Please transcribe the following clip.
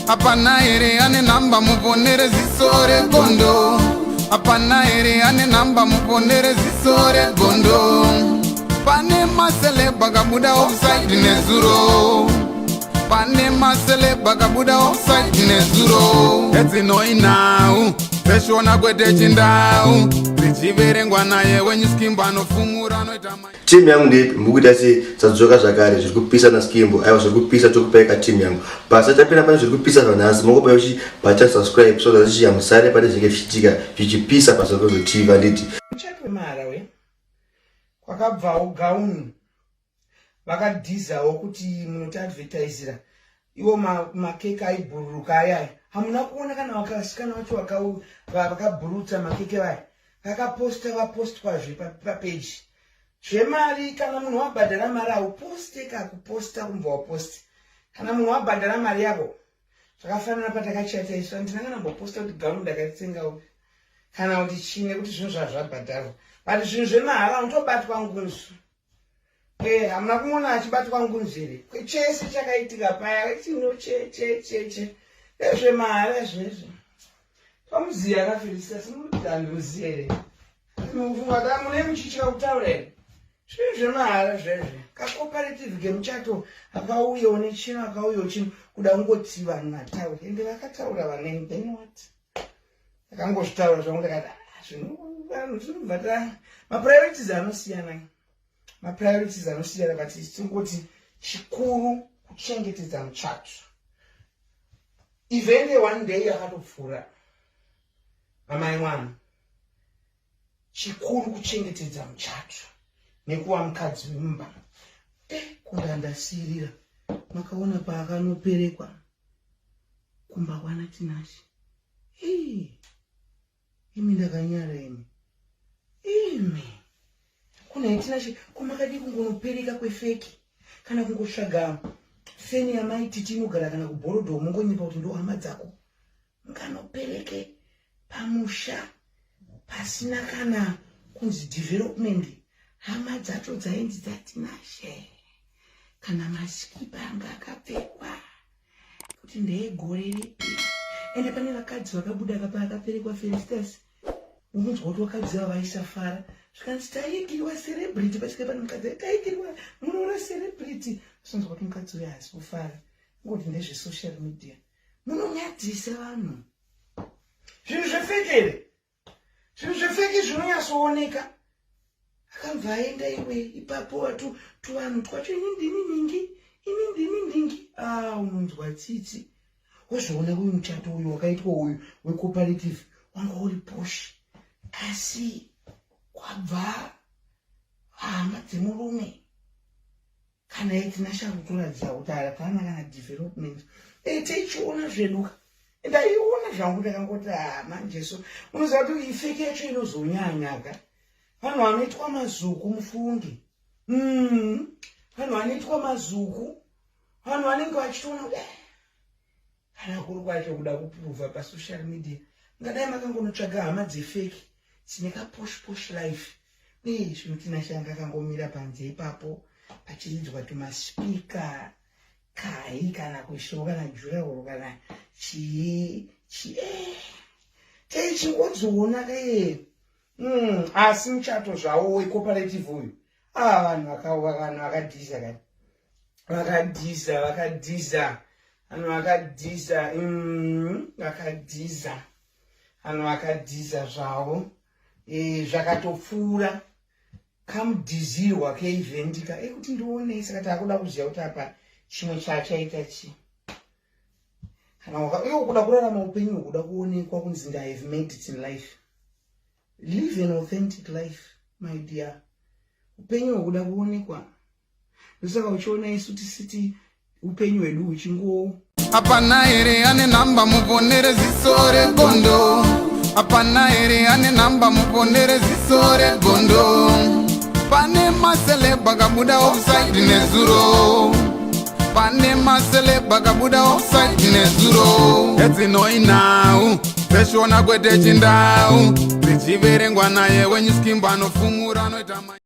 Hapana here ane nhamba muponere ziso regondo? Hapana here ane nhamba muponere ziso regondo? Pane maceleb akabuda offside nezuro. Pane maceleb akabuda offside nezuro. Edzinoi nhau dzeshona kwete chindau dzichiverengwa naye wenyuskimbo anofumura anoita. Timu yangu ndeipi? Mukuita sei? Sadzoka zvakare zviri kupisa naSkimbo. Aiwa, zviri kupisa, tokupai katimu yangu. Pasa tapinda pane zviri kupisa zvanhasi. Mongopai uchibata subscribe so that chiyamusare pane zvinenge zvichiitika zvichipisa paSokozo TV, handiti? Muchato wemahara we kwakabvawo gauni vakadhizawo kuti munotiadvertisira iwo makeke aibhururuka ayaya. Hamuna kuona kana vakasikana vacho vakabhurutsa makeke vaya vakaposta, vapostwazve papeji zvemari. Kana munhu wabhadhara mari, hauposte kakuposta kumbva waposte. Kana munhu wabhadhara mari yako, zvakafanana patakachata isu, handina kana mboposta kuti gauni ndakatsenga upi kana kuti chii, nekuti zvinhu zvazvabhadharwa. But zvinhu zvemahara unotobatwa ngunzu. Hamuna kumuona achibatwa ngunzu here? Chese chakaitika paya chino che che che che ezvemahara zvezvo. Tomuziya akafelisita, simuti handimuziya here? Mufunga ta mune muchitya kutaura here? Zvinhu zvemahara zvezve kacooperative kemuchato, akauyawo nechino, akauyawo chino, kuda kungoti vanhu vataure. Ende vakataura vaneni, then what? Akangozvitaura zvangu, ndakati, "Ah, zvinhu vanhu zvinobva ta mapriorities anosiyana, mapriorities anosiyana." But tingoti chikuru kuchengetedza muchato. Event one day yakatopfuura vamai mwana. Chikuru kuchengetedza muchato nekuva mukadzi wemumba. Kundandasirira makaona paakanoperekwa kumba kwana Tinashe. Imi, ndakanyara imi, imi kuna Tinashe kumakadii kungonopereka kwefake kana kungotsvaga feni yamaititi inogara kana kubhorodho, mongonyepa kuti ndo hama dzako, mukanopereke pamusha pasina kana kunzi development. Hama dzacho dzainzi dzaTinashe, kana maskipa anga akapfekwa kuti ndeegore ripi. Ende pane vakadzi vakabuda kapa akaperekwa Felistas, unonzwa kuti vakadzi ava vaisafara, zvikanzi taigirwa celebrity pasvika pane mukadzi, taigirwa munoona celebrity. Sonzwa kuti mukadzi uyo haasi kufara, ngoti ndezvesocial media, munonyadzisa vanhu. Zvinhu zvefake here? Zvinhu zvefake zvinonyatsooneka. Akabva aenda iwe ipapo watu tuvanhu twacho, ini ndini ningi, ini ndini ndingi. Ah, unonzwa tsitsi wozoona uyu muchato uyu wakaitwa uyu wecooperative wanga uri posh, asi kwabva hama dzemurume kana iTinashe kutoratidza kuti hapana kana development. Teichiona zveduka, ndaiona zvangu, ndakangoti, ha, manje so unoziva kuti ifake yacho inozonyanyaka. Vanhu vanoitwa mazuku, mufungi. Vanhu vanoitwa mazuku, vanhu vanenge vachitoona kuti kana kuri kwacho kuda kuprova pasocial media, ngadai makangonotsvaga hama dzefake dzine kaposh posh life. Zvino Tinashe anga akangomira panze ipapo pachiridzwa tumaspika kai kana kuiswawo kana durawall kana chii chi teichingodziona kaye. Asi muchato zvawo wecooperative uyu, ah, vanhu vakadhiza kani, vakadhiza, vakadhiza vanhu, vakadhiza, vakadhiza vanhu, vakadhiza zvavo. Zvakatopfuura kamudhizirwa keevent ka ekuti ndionei. Saka taakuda kuziva kuti apa chimwe chachaita chii. Kana iwe kuda kurarama upenyu hwekuda kuonekwa kunzi I have made it in life, live an authentic life, my dear. Upenyu hwekuda kuonekwa, ndosaka uchiona isu tisiti upenyu hwedu huchingo Hapana here ane nhamba muponere ziso regondo? Hapana here ane nhamba muponere ziso regondo? Pane maceleb akabuda offside nezuro. Pane maceleb akabuda offside nezuro. Edzinoi nhau dzeshona kwete chindau dzichiverengwa naye wenyuskimbo anofumura anoita.